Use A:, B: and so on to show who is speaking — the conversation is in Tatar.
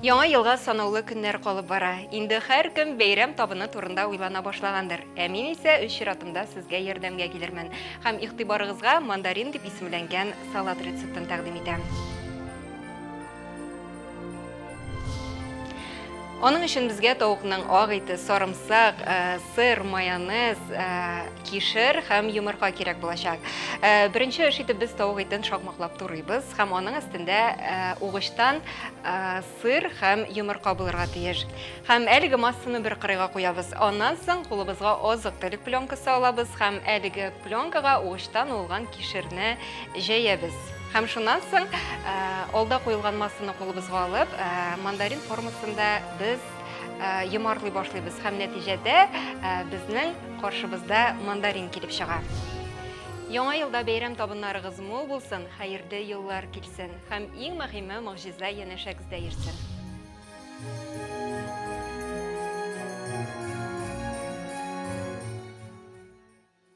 A: Яңа елга санаулы көннәр калып бара. Инде һәркем бәйрәм табыны турында уйлана башлагандыр. Ә мин исә үз чиратымда сезгә ярдәмгә килермен. Һәм игътибарыгызга мандарин дип исемләнгән салат рецептын тәкъдим итәм. Аның өчен безгә тавыкның ак ите, сарымсак, э, сыр, майонез, э, кишер һәм йомырка кирәк булачак. Э, беренче эш итеп без тавык итен шакмаклап турыйбыз һәм аның өстендә угычтан сыр һәм йомырка булырга тиеш. Һәм әлеге массаны бер кырыйга куябыз. Аннан соң кулыбызга азык-төлек пленкасы алабыз һәм әлеге пленкага угычтан уылган кишерне җәябез. Һәм шуннан соң алда куелган массаны кулыбызга алып, мандарин формасында без йомарлый башлыйбыз. Һәм нәтиҗәдә безнең каршыбызда мандарин килеп чыга. Яңа елда бәйрәм табыннарыгыз мул булсын, хәерле еллар килсен һәм иң мөһиме могҗиза янәшәгездә йөрсен.